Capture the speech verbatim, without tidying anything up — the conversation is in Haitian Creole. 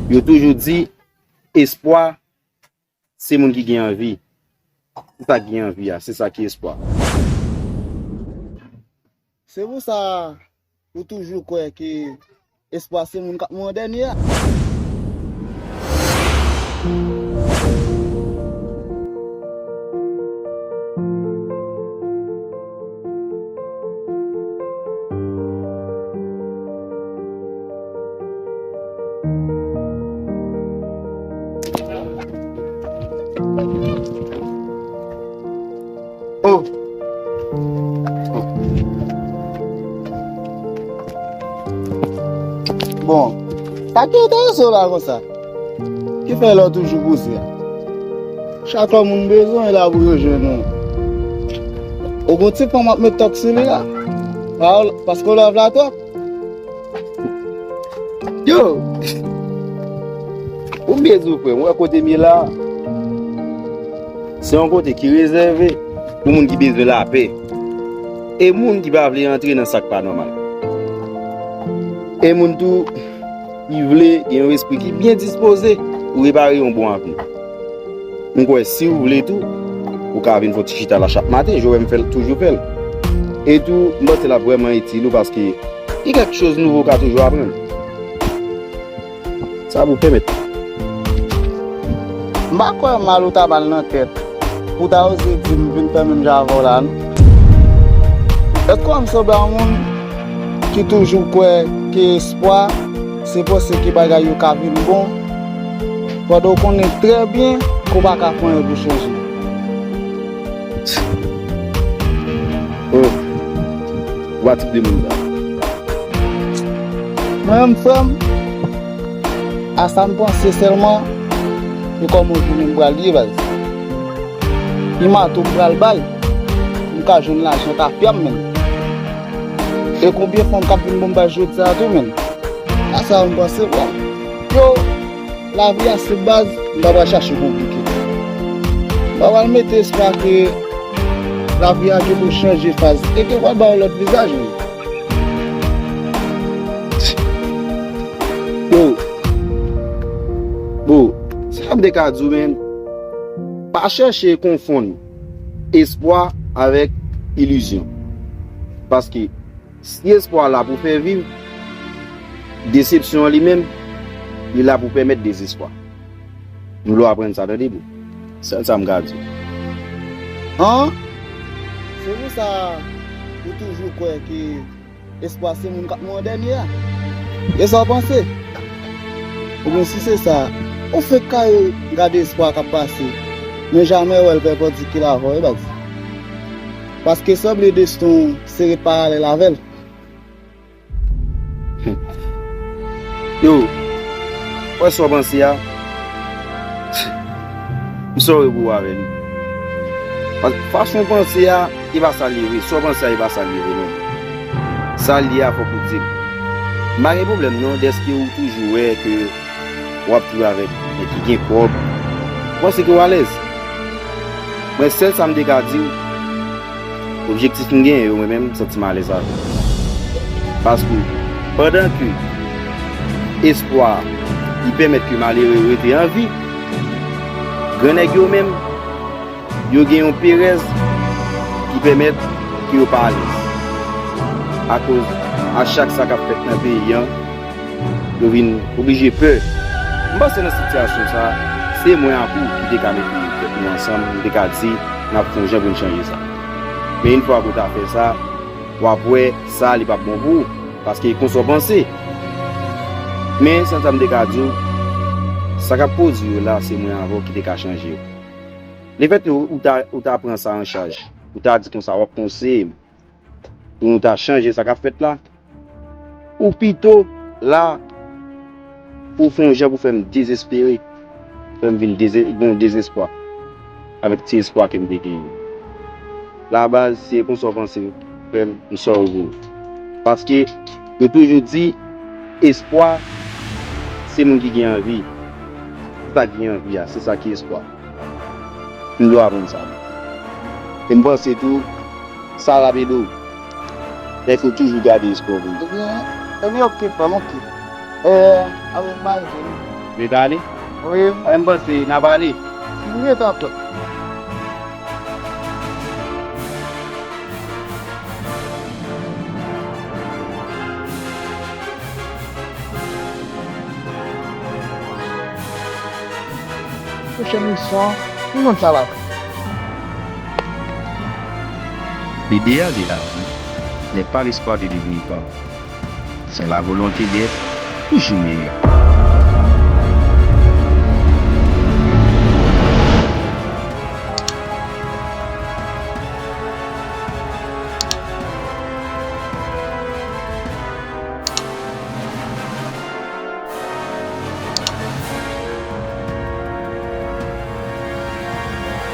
Yo toujou di, espwa, se moun ki gen anvi. Se sa ki gen anvi a, se sa ki espwa. Se pou sa, ou toujou kwè ke espwa se moun k ap mouri an dènye a. Oh. Bon, sa ki enterese w la konsa? Ki fè lè w toujou pouse a? Chak lè moun bezwen, la pou yo jwenn ou. Ou gon ti fanm ap met tòk sou li la. Pawòl, paske w love la twòp. Yo! Ou byen di w frè m, ou wè kote m ye la a? Se yon kote ki rezève pou moun ki bezwen lapè. E moun ki pa vle antre nan sa k pa nòmal. E moun tou ki vle gen yon espri ki byen dispoze pou repare yon bon avni. M kwè si w vle tou, ou ka vin fè yon ti chita la chak maten, jan w wè m fè l, toujou fè l. E tou, m panse l ap vrèman itil ou paske gen kèk choz nouvo w ka toujou aprann. Sa pou pèmèt. M pa kwè mal ou ta ba l nan tèt pou w ta oze di m vin fè menm jan avè w la, non. Èske w wè m sanble a yon moun ki toujou kwè ke espwa se panse ke bagay yo ka vin bon, pandan w konnen trè byen ke w pa ka fè anyen pou chanje? Oh, ou pa tip de moun sa. Mwen menm, frè m, a sa m panse sèlman, e kòman jounen m pral ye, baz. Li mato m pral bay, m ka jwenn lajan tafya m menm. E konbyen fanm k ap vin ban m bay jodi a tou menm? A sa m panse, bon. Yo, lavi a se baz, m pa pral chache konplike. M pa pral mete espwa ke lavi a gen pou chanje faz e ke pral ba yon lòt vizaj menm. Yo. Bon, sa m te ka di w, men, pa chèche konfonn espwa avèk ilizyon. Paske si espwa la pou fè viv, desepsyon an li menm, li la pou pèmèt dezespwa. M vle w aprann sa, tande byen. Sèl sa m ka di w. An? Se pou sa ou toujou kwè ke espwa se moun k ap mouri an dènye a. E sa w panse? Oubyen si se sa, ou fenk kare gade espwa k ap pase, men jamè wè l pèpandikil avè w, e baz. Paske sanble desten w se ret paralèl avè l. Yo, wè sa w panse a? M sòre pou w avè li. Paske fason w panse a, e pa sa l ye vre. Sa w panse a, e pa sa l ye vre, non. Sa l ye a, fòk ou di l. M pa gen pwoblèm, non, dèske ou toujou wè ke w ap viv avèk nèg ki gen kòb. Ou panse ke w alèz? Mwen, sèl sa m te ka di w, objektif m genyen yo, mwen menm, m santi m alèz avè l. Paske, pandan ke espwa, li pèmèt ke malere rete an vi, gran nèg yo menm, yo gen yon perèz ki pèmèt ke yo pa alèz. Akoz a chak sa k ap fèt nan peyi an, yo vin oblije pè. M panse nan sitiyasyon sa, se mwen ak ou ki te ka mete tèt nou ansanm, nou te ka di, n ap fè yon jan pou n chanje sa. Men yon fwa ke w ta fè sa, w ap wè sa li p ap bon pou ou, paske e konsa w panse. Men, sèl sa m te ka di w, sa k ap pwodui yo la, se mwen avè w ki te ka chanje yo. Lefètke ou ta, ou ta pran sa an chaj, ou ta di konsa, w ap konseye m pou nou ta chanje sa k ap fèt la, ou pito la pou w fè yon jan pou fè m dezespere, fè m vin deze-, gen yon dezespwa avèk ti espwa ke m te genyen. La baz, si e konsa w panse, frè m, m sòri pou ou. Paske yo toujou di, espwa, se moun ki gen anvi. Se sa ki gen anvi a, se sa ki espwa. M dwe aprann sa. E m panse tou, sa w ap ede w. Men fò w toujou gade espwa w vre. Ebyen, ebyen, oke, frè m, oke. E, anben, m ale, frè m. Ou vle ale? Wi. Anben, m panse n ap ale. M gentan prè. Pwochèn leson an, nou konn sa l ap. L'idéal de la vie n'est pas l'espoir de devenir parent. C'est la volonté d'être toujours meilleur.